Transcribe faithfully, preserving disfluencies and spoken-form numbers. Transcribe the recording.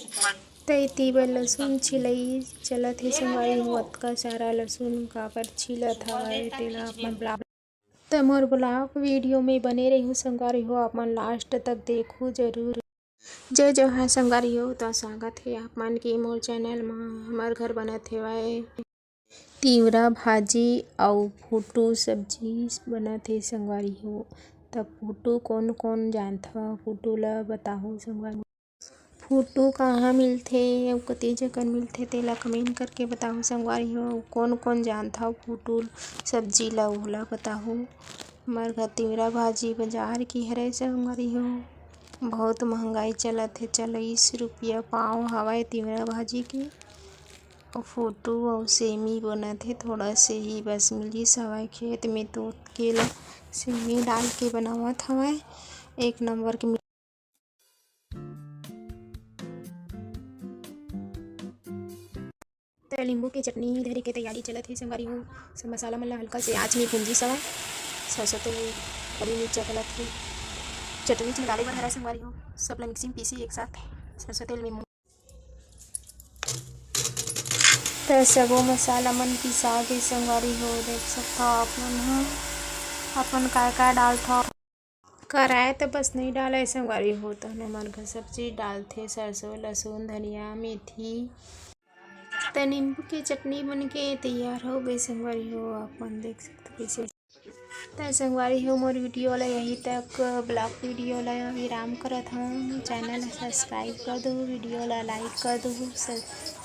त एती बर लसुन छिलई चलत हे संगवारी हो। अतका सारा लसुन काबर छिलत हवय, तेला आप मन vlog, त मोर vlog video में बने रहिहू संगवारी हो, आप मन last तक देखहू जरूर। जय जोहार संगवारी हो, त स्वागत हे आप मन के मोर channel म। हमर घर बनत हेवय तिंवरा भाजी अउ फुटू सब्जी बनत हे संगवारी हो। त फुटू कोन कोन जानथव, फुटू ल बताहू संगवारी हो। फुटू कहाँ मिलथे अउ कतेक जगह मिलथे, तेला comment करके बताहू संगवारी हो। कोन कोन जानथव फुटू सब्जी ल, ओला बताहू। हमर घर तिंवरा भाजी बजार के हरय संगवारी हो, बहुत महंगाई चलत हे, चालीस रुपया पाव हवय तिंवरा भाजी के। अउ फुटू अउ सेमी बनत हे, थोड़ा से ही बस मिलिस हवय खेत में तोड़ के ल सेमी डाल के बनावत हवय, एक नंबर के। त नींबू के चटनी धरे के तैयारी चलत हे संगवारी हो। सब मसाला मन ला हल्का से आँच में भूंजिस हवय। सरसों तेल, हरी मिर्चा डलत हे। चटनी च डाले बर हरा संगवारी हो। सब ला मिक्सी में पीसी एक साथ सरसों तेल में। त सबो मसाला मन पिसा गे संगवारी हो। देख सकथव आप मन ह अपन काय काय डालथव। कराए त बस नइ डालय संगवारी हो, त हमर घर सब चीज डालथे, सरसों, लहसुन, धनिया, मेथी। त नींबू के चटनी बन के तैयार हो गई संगवारी हो, आप मन देख सकथव कइसे। त संगवारी हो, मोर video ला यही तक, vlog video ला विराम करत हूँ। Channel subscribe कर दो, video ला like कर दो, सब